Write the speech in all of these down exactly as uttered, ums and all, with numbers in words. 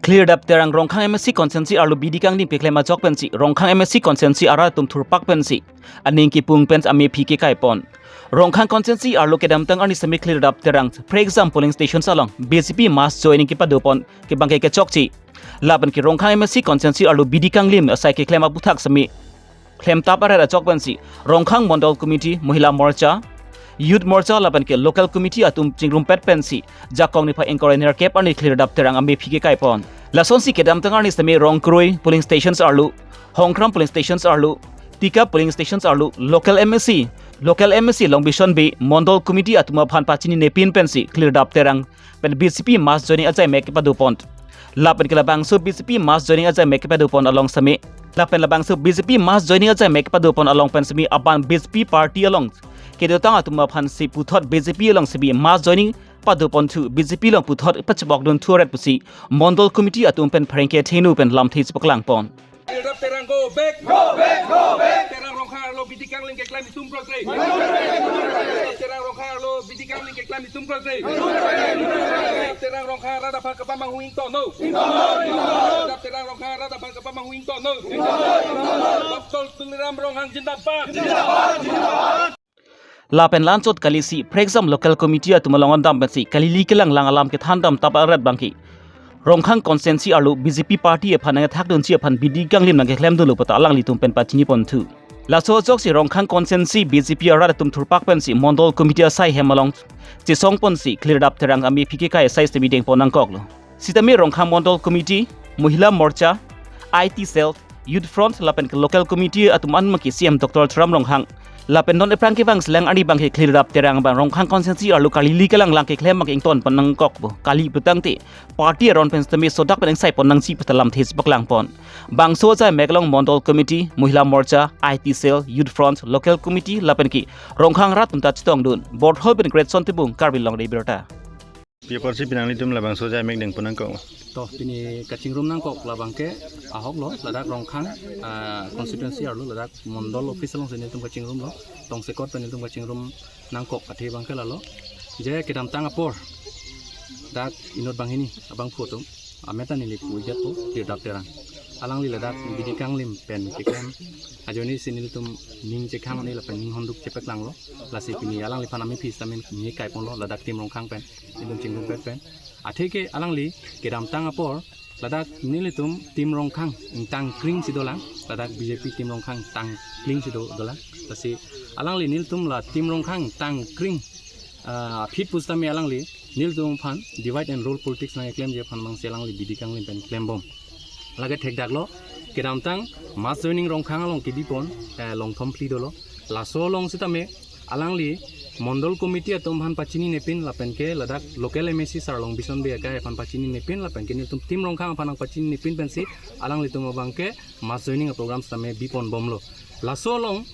Khlirdap Terang Rongkhang M A C constituency arlo bidi kanglim keklem ajok pensi Rongkhang M A C constituency arat atum thurpak pensi aning kipung pen amephi kekai pon. Rongkhang constituency arlo kedamtang arni semi Khlirdap Terang Phrekjam polling stations along B J P mass joining kepado pon ke abangke kechokche. Lapen ke Rongkhang M A C constituency arlo bidi kanglim asai keklem aputhak semi klemtap arat ajok pensi Rongkhang Mondol Committee, Mohila Morcha, Youth Morcha lapen ke Local Committee atum chingrumpet pensi Jakong niphai ingkoi ra nerkep arni Khlirdap Terang amephi kekai pon. Lasonsi kedamtang arni semi Rongkroi polling stations arlo, Hongkram polling stations arlo, Tika polling stations arlo, local M A C, local M A C Longbison Bey, Mondol Committee atum aphan pachinine pin pensi Khlirdap Terang pen B J P mass joining ajai mek kepado pon. Lapen ke labangso B J P mass joining ajai mek kepado pon along semi. Lapen labangso B J P mass joining ajai mek kepado pon along pen semi aban B J P party along kedotang atum aphan si puthot B J P along semi mass joining pado pon thu B J P along puthot pachebok dun thu aret pusi Mondol Committee atum pen pherangke thenu pen lamthe chepaklang pon. Khlirdap Terang go back. Go back, go back. Terang Rongkhang arlo bidi kanglim keklem itum prok tre. Terang Rongkhang arlo bidi kanglim keklem itum prok tre. Terang Rongkhang arat aphan kepamanghu ingtonnon. Terang Rongkhang arat aphan kepamanghu ingtonnon. Doctor Tuliram Ronghang jindabad. Lapen la-anchot kalisi Phrekjam Local Committee atum along an dam pensi kalili kelanglang alam kethan damtap arat abangke Rongkhang constituency arlo B J P party aphan nangthak dunsi aphan bidi kanglim nangkeklem dunlo puta alanglitum pen pachini pon thu. Laso ajoksi Rongkhang constituency B J P arat atum thurpak pensi Mondol Committee asai hem along chesong ponsi Khlirdap Terang amephi kekai asai semi deng pon nangkoklo. Sitame Rongkhang Mondol Committee, Mohila Morcha, I T Cell, Youth Front lapen ke Local Committee atum an maki C E M Doctor Tuliram Ronghang lapen non ephrang kevang selang arni abangke Khlirdap Terang abang Rongkhang constituency arlo kalili kelanglang keklem abang ington pon nangkokpo. Kali putangte party aron pen sitame sodak pen ingsai pon nangji puta lamthe chepaklang pon. Bangso ajai mek along Mondol Committee, Mohila Morcha, I T Cell, Youth Front, Local Committee lapen ke Rongkhang arat atum ta chetongdun. Borthol pen Greatson Timung, Karbi Anglong Radio Abirta. Pi apotsi pini nanglitum labangso ajai mek deng pon nangkok? To, pini kachingrum nangkok labangke ahoklo, ladak Rongkhang, ah, constituency arlo, ladak Mondol office alongsi nelitum kachingrumlo, tongsekot pen nelitum kachingrum nangkok athe abangke lalo. Je kedamtang apor, dak inut banghini abangphu atum, amen ta neli pu-ik detpo, Khlirdap Terang. Alangli ladak bidi kanglim pen keklem ajoinesi nelitum ning chekhang ani lapen ning honduk chepaklanglo. Lasi pini alangliphan amephi sitame ningje kai ponlo, ladak Team Rongkhang pen nelitum chingrumpet pen. Athe ke alangli kedamtang apor ladak nelitum Team Rongkhang ingtang kring si dolang, ladak B J P Team Rongkhang ingtang kring si do dolang. Lasi alangli nelitum la Team Rongkhang ingtang kring, ah, aphi pusitame alangli nelitum aphan divide and rule politics nangkeklemji aphan abangsi alangli bidi kanglim pen klembom. Lake thekdaklo, kedamtang mass joining Rongkhang along kebi pon, eh, longthom phli dolo. Laso along sitame alangli Mondol Committee atum aphan pachinine pin lapen ke ladak local M A C Sir Longbison Bey akehai aphan pachinine pin lapen ke nelitum Team Rongkhang aphan nangpachinine pin pensi alanglitum abangke mass joining a-program sitame bi ponbomlo. Laso along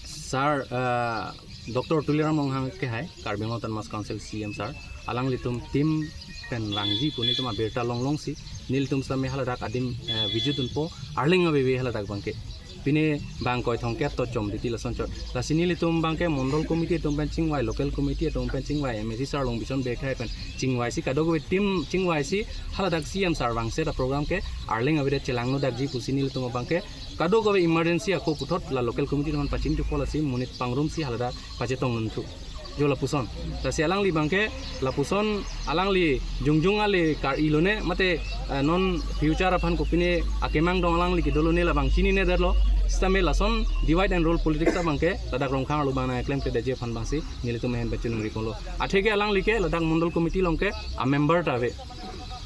Sir, ah, Doctor Tuliram Ronghang akehai, Karbi Anglong Autonomous Council C E M Sir, alanglitum team pen rangji pu nelitum abirta longlongsi, nelitum sitame haladak adim, eh, visit dunpo, arleng aveve haladak abangke. Pini bang ingkoi thomkep to chom titi lason chot. Lasi nelitum abangke Mondol Committee atum pen chingvai, Local Committee atum pen chingvai, M A C Sir Longbison Bey akehai pen chingvaisi kadokave team chingvaisi haladak C E M Sir vangset a-program ke arleng avedet chelangnodakji pusi nelitum abangke kadokave emergency ako puthot la Local Committee atum aphan pachin thupo lasi monit pangrumsi haladak pachetong dunthu. Jo lapuson. Lasi alangli abangke lapuson alangli jongjong ale kar-i lone mate, eh, non future aphan kopine akemang dong alangli kedo lone labang chininedetlo. Sitame lason divide and rule politics abangke ladak Rongkhang arlo abang nangklemkledetji aphan abangsi nelitum ahin pachunungri ponlo. Athe ke alangli ke ladak Mondol Committee along ke a-member ta ave.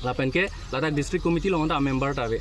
Lapen ke ladak District Committee along ta a-member ta ave.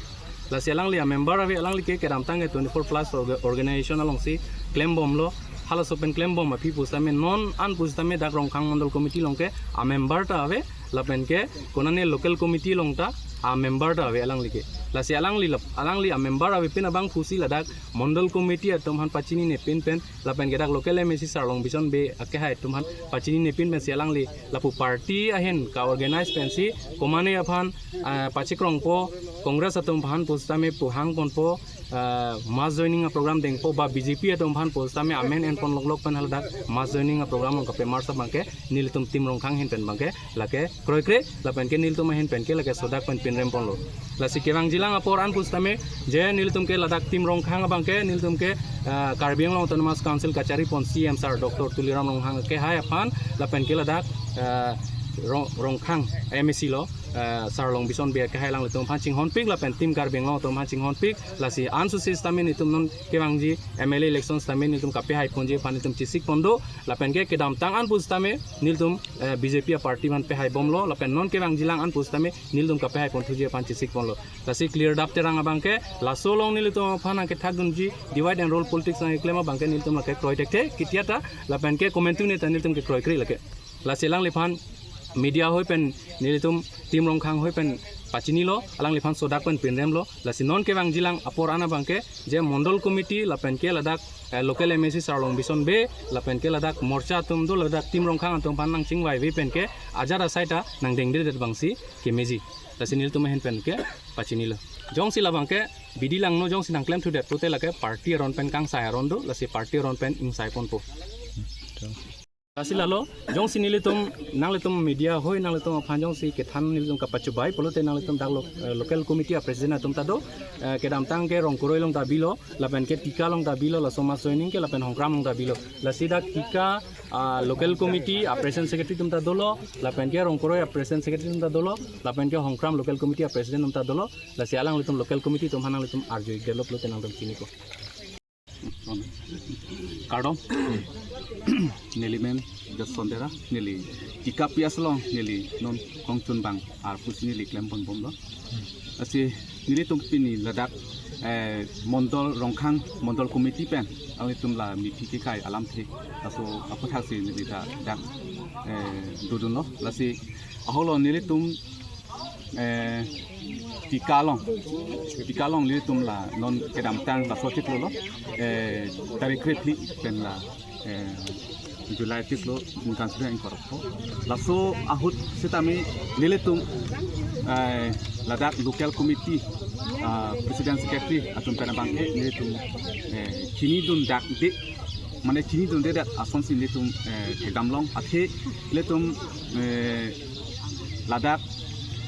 Lasi alangli a-member ave, alangli ke kedamtang ke twenty-four plus orga-, organization alongsi klembomlo. Halaso pen klembom aphi pusitame non an pusitame dak Rongkhang Mondol Committee along ke a-member ta ave, lapen ke konane Local Committee along ta a-member ta ave alangli ke. Lasi alangli lap-, alangli a-member avepin abangphusi ladak Mondol Committee atum aphan pachinine pin pen lapen ke dak local M A C Sir Longbison Bey akehai atum aphan pachinine pin pensi alangli lapu party ahin ka-organize pensi komane aphan, ah, pachikrongpo, Congress atum aphan pusitame pu hangponpo, ah, mass joining a program dengpo ba B J P atum aphan pusitame amen enpon loklok pen haladak mass joining a program along kapemarsa abangke nelitum Team Rongkhang ahin pen abangke lake kroikre lapenke nelitum ahin penke lake sodak pen pinrem ponlo. Lasi kevangjilang apor an pusitame je nelitum ke ladak Team Rongkhang abangke nelitum ke, ah, Karbi Anglong Autonomous Council kachari pon C M sir Doctor Tuliram Ronghang akehai aphan lapenke ladak, ah, Rong, Rongkhang M A C lo, ah, sir Longbison Bey akehai alanglitum aphan chinghonpik lapen Team Karbi Anglong atum aphan chinghonpik. Lasi ansose sitame nelitum non kevangji M L A election sitame nelitum kapehai ponji aphan nelitum chesik pon do lapenke kedamtang an pusitame nelitum, eh, B J P a party aphan pehai bomlo lapen non kevangjilang an pusitame nelitum kapehai ponthuji aphan chesik ponlo. Lasi Cleardap Terang abangke laso along nelitum aphan nangkethak dunji divide and rule politics nangkeklem abangke nelitum lake kroi thekthe kitia ta lapenke komantu ne ta nelitum ke kroikre lake. Lasi alangliphan media ahoi pen nelitum Team Rongkhang ahoi pen pachinilo, alangliphan sodak pen pinremlo. Lasi non kevangjilang apor an abangke je Mondol Committee lapenke ladak, eh, local M A C sir Longbison Bey lapenke ladak morcha atum do ladak Team Rongkhang atum aphan nangchingvaive penke ajat asai ta nangdengdedet abangsi kemeji. Lasi nelitum ahin penke pachinilo. Jongsi labangke bidi langno jongsi nangklemthudet pute lake party aron pen kangsai aron do, lasi party aron pen ingsai ponpo. Lasi lalo, jongsi nelitum, nanglitum media ahoi, nanglitum aphan jongsi kethan nelitum kapachubai pulote nanglitum dak lo, eh, local committee a president atum ta do, eh, kedamtang ke Rongkoroi along ta bilo, lapenke Tika along ta bilo, laso mass joining ke lapen Hongkram along ta bilo. Lasi dak Tika, ah, local committee a president secretary atum ta dolo, lapenke Rongkoroi a president secretary atum ta dolo, lapenke Hongkram local committee a president atum ta dolo. Lasi alanglitum local committee atum aphan nanglitum arju-ik detlo pulote nangtum chiniko. Kardom. Neli men Jason Terang, neli Tika P S along, neli non kongchunbang arpu si neli klem pon bomlo. Lasi nelitum pini ladak, eh, Mondol Rongkhang, Mondol Committee pen, alanglitum la mithi kekai alamthe. Laso aputhaksi neli ta dak, eh, dodunlo. Lasi ahoklo nelitum, eh, Tika along. Tika along nelitum la non kedamtang laso chiklo lo. Eh, tarik krephli pen la, eh, July chiklo ningkan suri ingkoi ra pho. Laso ahut sitame nelitum, eh, ladak local committee, ah, president secretary atum pen abangke nelitum, eh, chinidun dakde, mane chinidunde dak asonsi nelitum, eh, kedam long athe nelitum, eh, ladak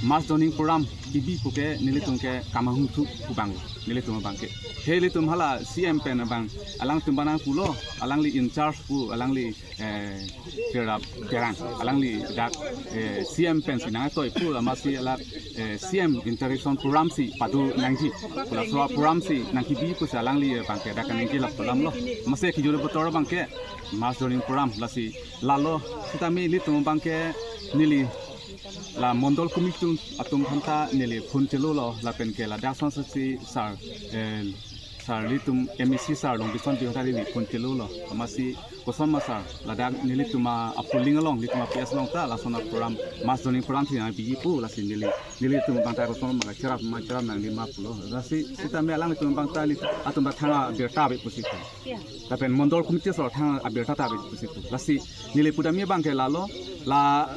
mass joining program kebi puke nelitum ke kamahung thu pu abang nelitum abangke. He nelitum hala C M pen abang alangtum banang pulo, alangli in charge pu, alangli, eh, Cleardap Terang, alangli dak, eh, C M pensi nangtoi pu, amatsi alak, eh, C M interaction program si padu nangji, pu laso program si nangkebi pusi alangli abangke dak kaningje lap alamlo. Amatsi kejor botor abangke mass joining program lasi lalo sitame nelitum abangke neli la Mondol Committee atum aphan ta neli phone chelolo lapenke ladak asonsi sir, eh, sir nelitum M A C sir Longbison Bey ta neli phone chelolo. Amatsi koson ma sir, ladak nelitum a polling along, nelitum a P S along ta lason a program, mass joining program thi nangbi pu, lasi neli, nelitum abang ta koson ma cherap ma cherap nangji ma pulo. Lasi sitame alanglitum abang ta neli atum ta thang abirta ave pusi pu. Lapen Mondol Committee asor thang abirta ta ave pusi pu. Lasi neli pudamji abangke lalo, la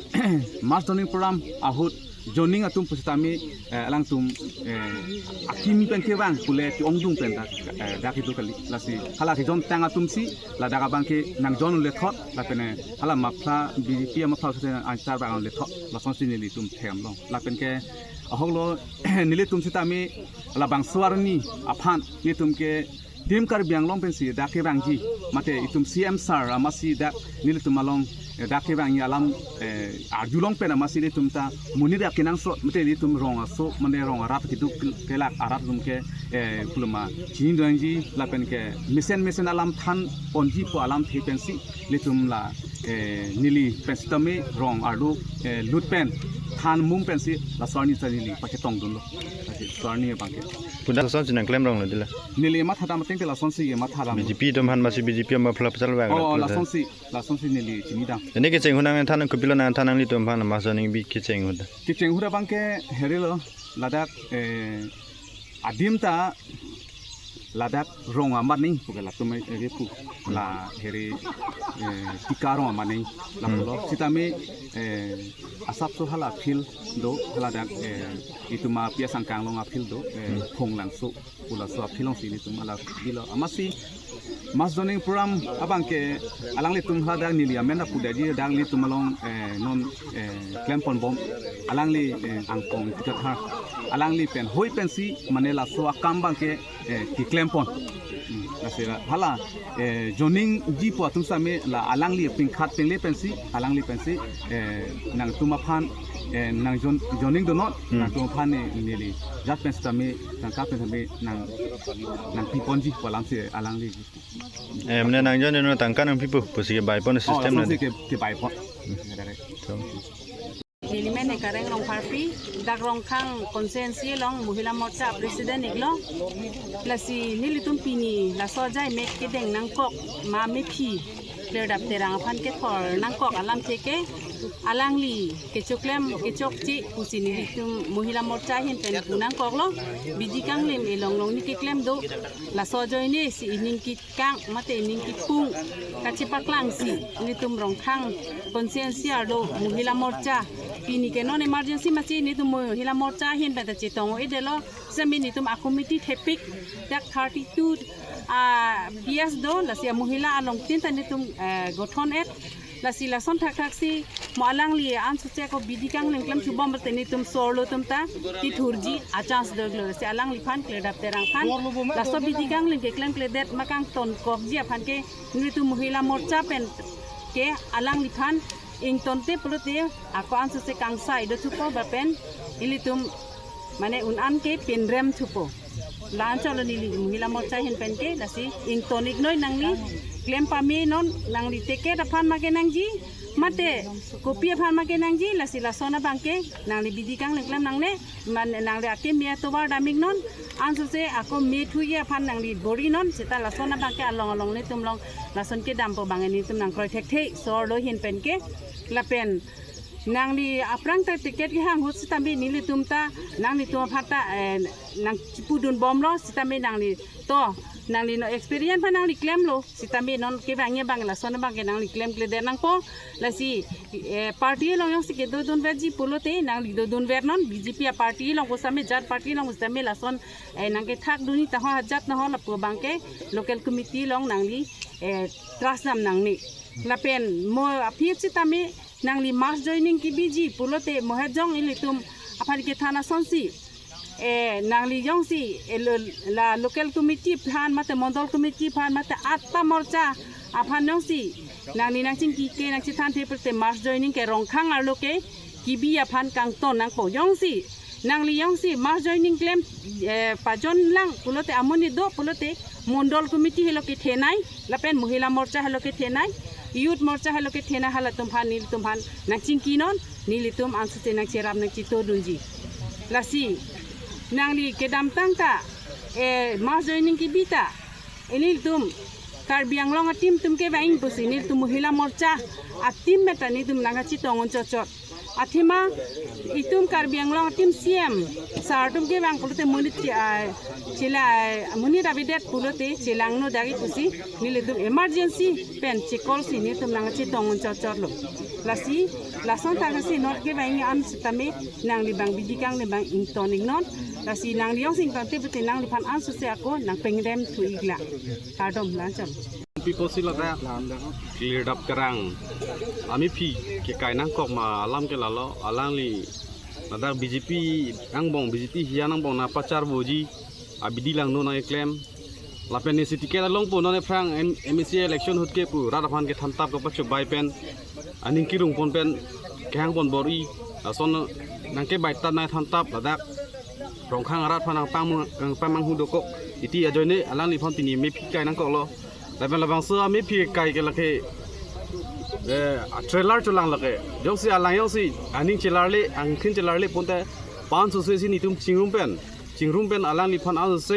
mass joining program ahut joining atum pusitame, eh, alangtum, eh, akimi pen kevang pule ti-ongdung pen dak, eh, dak kedo kali. Lasi hala kejontang atumsi ladak abangke nang join unle thot lapen, eh, hala maphla B J P amaphla sute anchar bang unle thot lasonsi nelitum themlo. Lapenke ahoklo nelitum sitame labangso arni aphan nelitum ke Team Karbi Anglong pensi dak kevangji, mate itum C M sir amatsi dak nelitum along, eh, dak kevangji alam, eh, arjulong pen amatsi nelitum ta monit dak kenangsot, mate nelitum rong aso, mane rong arat keduk kelak arat atum ke, eh, puloma chinidunji lapenke mesen mesen alam than ponji pu alamthe pensi nelitum la, eh, neli pen sitame rong arlo, eh, lut pen than mum pensi laso arni ta neli pachetongdunlo. Lasi laso arni abangke. Pudam lasonsi nangklem ronglo dila. Neli mathadam ateng te lasonsi mathadam. B J P atum aphan amatsi B J P amaphla pasal vang. Oh, lasonsi, lasonsi neli chinidam. Neli kecheng ahut nangthan kopilo nangthan nanglitum aphan mass joining bi kecheng ahut. Kecheng ahut abangke herelo ladak, eh, adim ta ladak rong amat ni puke latum ave pu la heri eh, tika rong amat ni lapulo sitame eh, asapso hala field do haladak eh, itum api asangkang along afield do eh, Phonglangso pu laso afield alongsi nelitum hala bilo amatsi mass joining program abangke alanglitum haladak neli amen apudetji dak nelitum along eh, non eh, klempon bom alangli eh, Angpong Ingti Kathar alangli pen hoi pensi mane laso akam abangke eh, keklempon. Hmm, lasi la- hala eh, joining ji pu atum sitame la alangli pingkhat pengle pensi alangli pensi eh, nangtum aphan eh, nang jon- joining donon nangtum aphan ni neli jat pen sitame tangka pen sitame nang nang piponji pu alamsi alangli. Eh, mane nang join no tangka nangpipo pusi baipon system na alongsi ke ke baipon. Neli men Hekareng Rongpharpi, dak Rongkhang constituency along Mohila Morcha president iklo. Lasi nelitum pini laso ajai mek kedeng nangkok ma mephi Klardap Terang aphan kethor nangkok alam theke alangli kechoklem kechokche pusi nelitum Mohila Morcha ahin pen pu nangkoklo. Bidi kanglim elong long ni keklem do. Laso ajoine si ining kit kang mate ning kipung kachipaklangsi nelitum Rongkhang constituency arlo Mohila Morcha pini ke non emergency masi nelitum Mohila Morcha ahin pen ta chetong-edetlo sami nelitum a committee thepik dak thirty two a P S do lasi a Mohila alongtin ta nelitum eh, gothon et lasi lason thakthak si mo alangli ansose ako bidi kanglim klem chubom bate nelitum sorlo atum ta tithurji a chance doglo si alangliphan Klardap Terang aphan laso bidi kanglim keklemkledet ma kangtonkokji aphan ke nelitum Mohila Morcha pen ke alangliphan ingtonte pulote ako ansose kangsai do thupo ba pen ilitum mane un an ke pinrem thupo. La-an cholo neli Mohila Morcha ahin pen ke lasi ington iknoi nangli klem pame non nangli ticket aphan ma kenangji mate kopi aphan ma kenangji lasi lason abangke nangli bidi kanglim klem nangne man nangli akeme atovar dam iknon ansose ako me thuye aphan nangli bor-inon seta lason abangke along along nelitum along lason kedampo abang nelitum nangkroi thekthe sorlo ahin pen ke lapen nangli aphrang ta ticket kehang ahut sitame nelitum ta nanglitum aphan ta eh, nangchipudun bomlo sitame nangli to nangli no experience aphan nangli klemlo sitame non kevangji abang lason abangke nangli klemkledet nangpo lasi eh, party along jongsi kedodunverji pulote nangli dodunvernon B J P a party along pu sitame jat party along pu sitame lason eh, nangkethakdunji taho ajat naho lapu abangke local committee along nangli eh, trust dam nangne lapen mo aphi sitame nangli mass joining kebiji pulote mohejong ilitum aphan kethan asonsi eh, nangli jongsi eh, lo- la local committee aphan mate mondol committee aphan mate atta morcha aphan jongsi nangli nangchingki ke nangchethanthe pulote mass joining ke Rongkhang arlo ke kebi aphan kangton nangpo jongsi nangli jongsi mass joining klem eh, pajon lang pulote amonit do pulote mondol committee helo kethenei lapen Mohila Morcha helo kethenei youth morcha helo kethenei halatum aphan nelitum aphan nangchingkinon nelitum ansose nangcherap nangchitodunji lasi nangli kedamtang ta eh, mass joining kebi ta ilitum Karbi Anglong a team atum kevang pusi nelitum Mohila Morcha a team meta nelitum nangkachitong un chotchot athema itum Karbi Anglong a team C M sir atum kevang pulote monit che- ah, chela monit avedet pulote chelangno dagi pusi nelitum emergency pen chekolsi nelitum nangkachitong un chotchotlo lasi lason thakthak si not kevang an sitame nangli abang bidi kanglim abang ington iknon lasi nangli jongsi ingtonte pulote nangliphan ansose ako nangpengrem thu iklang kardom la-an cholo. Pipo si ladak Klardap Terang amephi kekai nangkok ma alam ke lalo alangli ladak B J P angbong B J P hiya angbong nangpacharboji abidi langno nangkeklem lapen isi ticket along pu non ephrang M- M A C election ahut ke pu rat aphan kethantap kapachobei pen aning kirungpon pen kehangpon bor-i lason nangkebaita nangthantap ladak Rongkhang arat aphan nangpang nangpamanghu dokok iti ajoine alangliphan pini mephi kai nangkoklo lapen labangso amephi kai ke lake eh, a trailer cholang lake jongsi alang jongsi aning chelarle angkhin chelarle ponte pan sose si nelitum chingrum pen chingrum pen alangliphan ansose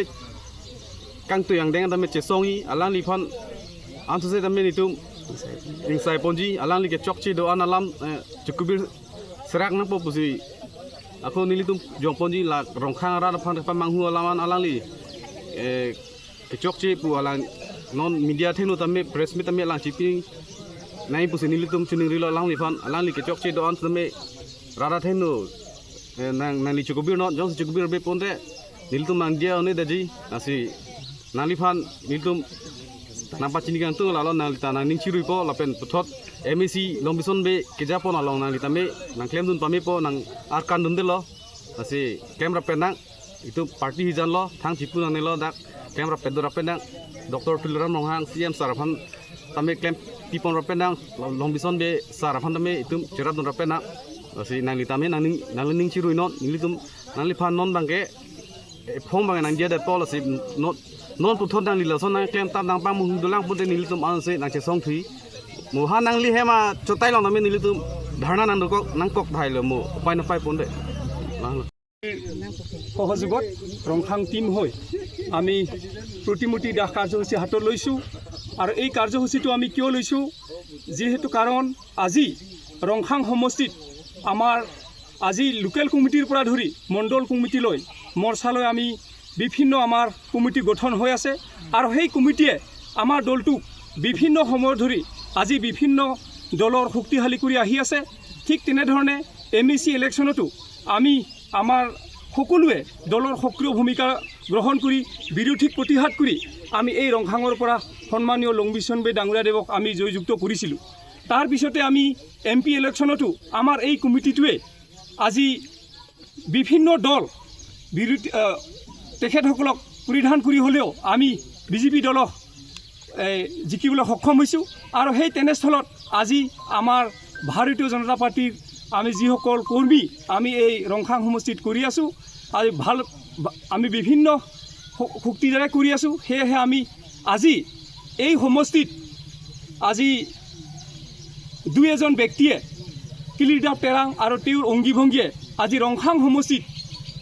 kangtui angdeng tame chesong-i alangliphan ansose tame nelitum ingsai ponji alangli kechokche do-an alam eh, chukubir serak nangpo pusi ako nelitum jongponji la Rongkhang arat aphan pamanghu alam an alangli eh, Kechokche pu alang non media athengno tame, press meet tame alang chipi nangji pusi nelitum chiningrilo alangliphan. Alangli kechokche do-an tame rat athengno, eh, nang, nangli chukubirnon, jongsi chukubirbe ponte nelitum nangdiya un-edetji. Lasi nangliphan nelitum nangpachini kangtung, lalo nangli ta nangning chiruipo, lapen puthot M A C Longbison Bey kejapon along nangli tame nangklemdun pamepo, nang-arkandundelo. Lasi klemrap pen nang, itum party hijan lo, thang chipu nangnelo, dak klemrap pen do rap pen nang, Doctor Tuliram Ronghang C M sir aphan tame klem pipon rap pen nang, Long-, Longbison Bey sir aphan tame itum cherapdun rap pen nang. Lasi nangli tame nangning, nangli ning chiruinon, nelitum nangliphan non abangke, eh, phong abang nangdiyadetpo. Lasi non, non puthot nangli lason nangklemtap nangpangmung dolang ponte nelitum ansi nangchesongthui. Mo ha nangli hem achotai along tame nelitum dharna nangdokok nangkok thailo mo, upai napai ponte. Lang. সহযোগত ৰংখাং টিম হৈ আমি প্ৰতিমূৰ্তি দাহ কাৰ্যসূচী হাতত লৈছোঁ। আৰু এই কাৰ্যসূচীটো আমি কিয় লৈছোঁ? যিহেতু কাৰণ আজি ৰংখাং সমষ্টিত আমাৰ আজি লোকেল কমিটিৰ পৰা ধৰি মণ্ডল কমিটিলৈ, মৰ্চালৈ আমি বিভিন্ন আমাৰ কমিটি গঠন হৈ আছে। আৰু সেই কমিটিয়ে আমাৰ দলটোক বিভিন্ন সময় ধৰি আজি বিভিন্ন দলৰ শক্তিশালী কৰি আহি আছে। ঠিক তেনেধৰণে এম ই চি ইলেকশ্যনতো আমি আমাৰ সকলোৱে দলৰ সক্ৰিয় ভূমিকা গ্ৰহণ কৰি বিৰোধীক প্ৰতিহত কৰি আমি এই ৰংখাঙৰ পৰা সন্মানীয় লংবিচন বে ডাঙৰীয়াদেৱক আমি জয়যুক্ত কৰিছিলোঁ। তাৰ পিছতে আমি এম পি ইলেকশ্যনতো আমাৰ এই কমিটিটোৱে আজি বিভিন্ন দল বিৰোধী, আহ, তেখেতসকলক পৰিধান কৰি হ'লেও আমি বি জে পি দলক, এই, জিকিবলৈ সক্ষম হৈছোঁ। আৰু সেই তেনেস্থলত আজি আমাৰ ভাৰতীয় জনতা পাৰ্টীৰ আমি যিসকল কৰ্মী আমি এই ৰংখাং সমষ্টিত কৰি আছোঁ, আজি ভাল, আমি বিভিন্ন শ-, শক্তিৰে কৰি আছোঁ। সেয়েহে আমি আজি এই সমষ্টিত আজি দুই এজন ব্যক্তিয়ে, কিলিদাপ তেৰাং আৰু তেওঁৰ অংগী ভংগীয়ে আজি ৰংখাং সমষ্টিত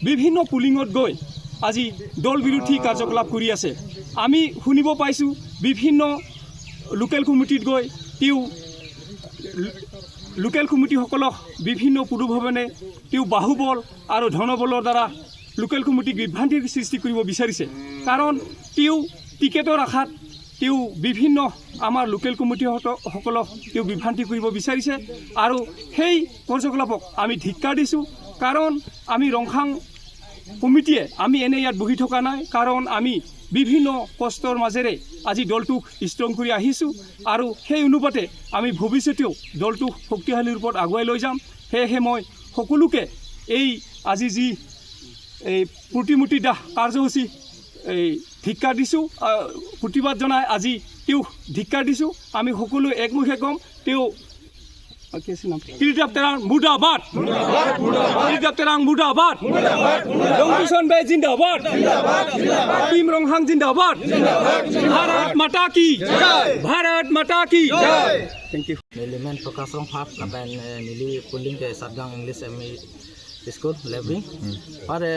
বিভিন্ন পুলিঙত গৈ আজি দল বিৰোধী কাৰ্যকলাপ কৰি আছে। আমি শুনিব পাইছোঁ বিভিন্ন লোকেল কমিটিত গৈ তেওঁ লোকেল কমিটিসকলক বিভিন্ন পুৰুভৱেনে তেওঁ বাহুবল আৰু ধনবলৰ দ্বাৰা লোকেল কমিটিক বিভ্ৰান্তিৰ সৃষ্টি কৰিব বিচাৰিছে। কাৰণ তেওঁ টিকেটৰ আশাত তেওঁ বিভিন্ন আমাৰ লোকেল কমিটি হত-, সকলক তেওঁ বিভ্ৰান্তি কৰিব বিচাৰিছে আৰু সেই কাৰ্যকলাপক আমি ধিক্কাৰ দিছোঁ। কাৰণ আমি ৰংখাং কমিটিয়ে আমি এনে ইয়াত বহি থকা নাই, কাৰণ আমি বিভিন্ন কষ্টৰ মাজেৰে আজি দলটোক ষ্ট্ৰং কৰি আহিছোঁ আৰু সেই অনুপাতে আমি ভৱিষ্যতেও দলটোক শক্তিশালী ৰূপত আগুৱাই লৈ যাম। সেয়েহে মই সকলোকে এই আজি যি এই প্ৰতিমূৰ্তি দাহ কাৰ্যসূচী এই ধিক্কাৰ দিছোঁ, আহ, প্ৰতিবাদ জনাই আজি তেওঁক ধিক্কাৰ দিছোঁ। আমি সকলোৱে একমুখে ক'ম, তেওঁ, আহ, কি আছিল নাম? কিলিদাপ তেৰাং মুৰ্দাবাদ। কিলিদাপ তেৰাং মুৰ্দাবাদ। লংবিচন বে জিন্দাবাদ। টিম ৰংখাং জিন্দাবাদ। ভাৰত মাতা কি? ভাৰত মাতা কি? Thank you. Neli men Prakash Rongphar, lapen, eh, neli puling ke Satgaon English M E School, Lebring. Hmm. Pare,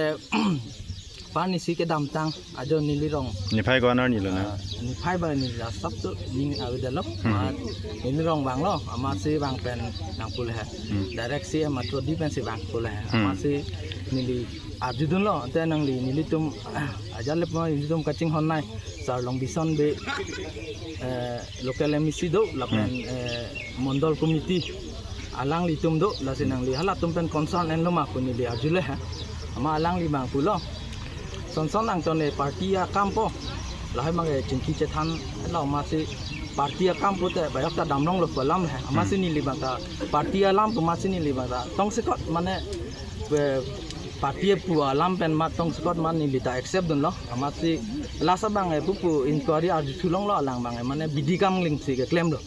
par nisi kedamtang ajo neli rong. Niphai ko-an arni lo na? Ah, niphai ba neli la sab tu ning avedetlo. Hmm. Ma neli rong vanglo, amatsi vang pen nangpu le he. Hmm. Direct si amat rodi pensi vangpu le he. Hmm. Amatsi neli arjudunlo, ante nangli nelitum, ah, ajat le pama nelitum kachinghon nei. Sir Longbison Bey, eh, local M E C do, lapen, hmm, eh, Mondol Committee alanglitum do, lasi nangli halatum pen concern enlo ma pu neli arjule he. Ama alangli abang pulo, son son angton e party akampo. Lahai abang e chingki chethan lo, amatsi party akampo te bayok ta damronglo pu alam he. Amatsi, hmm, neli abang ta party alam pu amatsi neli abang ta tongsekot mane, eh, party pu alam pen ma tongsekot ma neli ta accept dunlo. Amatsi last abang e pupu inquiry arju thulonglo alang abang e mane bidi kanglim si keklemlo.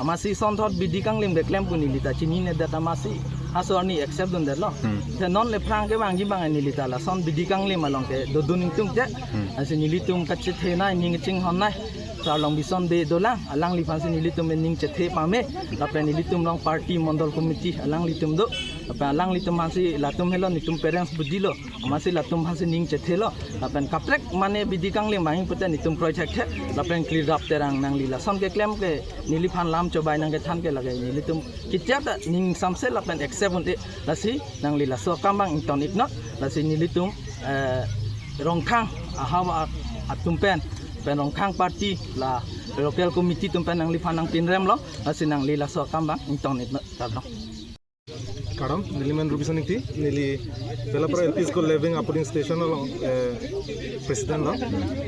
Amatsi sonthot bidi kanglim keklem pu neli ta chininedet amatsi aso arni accept dundetlo. Hmm. Te non le phrang kevangji abang e neli ta lason bidi kanglim along kedo dun ingtung te. Hmm. Lasi nelitum kachethe nei, ning chinghon nei. Sir Longbison Bey dolang, alangliphansi nelitum ning chethe pame. Lapen nelitum along party Mondol Committee alanglitum do. Lapen alanglitum aphansi latum helo nelitum parents budi lo. Amatsi latum aphansi ning chethelo. Lapen kaprek mane bidi kanglim vangji pute nelitum kroi thekthe. Lapen Kirdap Terang nangli lason keklem ke neliphan lam chobai nangkethan ke lake nelitum kitia ta ning samse lapen accept un-e. Lasi nangli laso akam abang ington iknot. Lasi nelitum, eh, Rongkhang ahavar atum pen Pen Rongkhang party la local committee atum pen nangliphan nangpinrem lo, lasi nangli laso akam abang ingtongnit kardom. Kardom, neli men Rubi Soningti, neli Pelapra L P School Leving a polling station along, eh, president lo.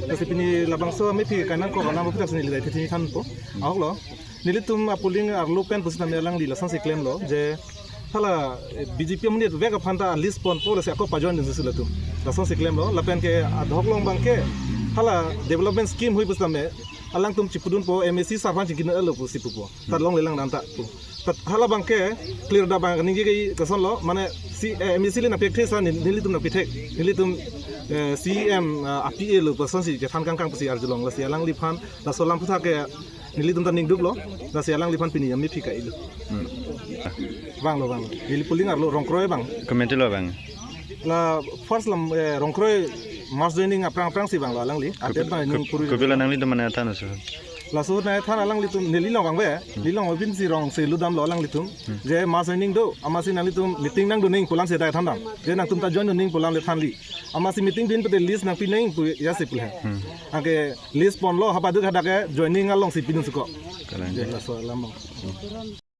Lasi pini labangso amephi kanang ko kanang bukti neli dai thini thanpo. Ahok lo. Nelitum a polling arlo pen pusitame alangli lasonsi klemlo je hala, eh, B J P amonit vek aphan ta list ponpo lasi ako pajoin dunsi latum. Lasonsi klemlo, lapen ke adhoklong abangke hala development scheme hui pusitame alangtum chipudunpo, M A C sar aphan chingki-etlo pusi pupo. Tat longlelang nang ta pu. Tat hala abangke clear da abang ningje ke kasonlo, mane si, eh, M A C le nangpithek sa nel-, nelitum nangpithek. Nelitum, eh, C E M, ah, a P A lo pu asonsi kethan kangkang pusi arjulong, lasi alangliphan laso alam aputhak ke nelitum ta ningduklo, lasi alangliphan pini amephi ka-ilo. Hmm. Vanglo, vanglo. Neli polling arlo Rongkroi abang. Committee lo abang. La first lam, eh, Rongkroi mass joining aphrang aphrangsi vanglo alangli. Atet abang ning puri. Kopi la nanglitum mane than aso? Laso nangthan alanglitum neli along vangve. Neli along binsi rongsi lutdamlo alanglitum. Hmm. Je mass joining do, amatsi nanglitum meeting nangdun nang pu alamsi dai thandam. Je nangtum ta join dun nang pu alam le thanli. Amatsi meeting dun pute list nangpi nang pu jasi pu le. Hmm. Anke list ponlo, hapaduk hadak ke joining alongsi pidun suko. Kalang. Je laso alam abang.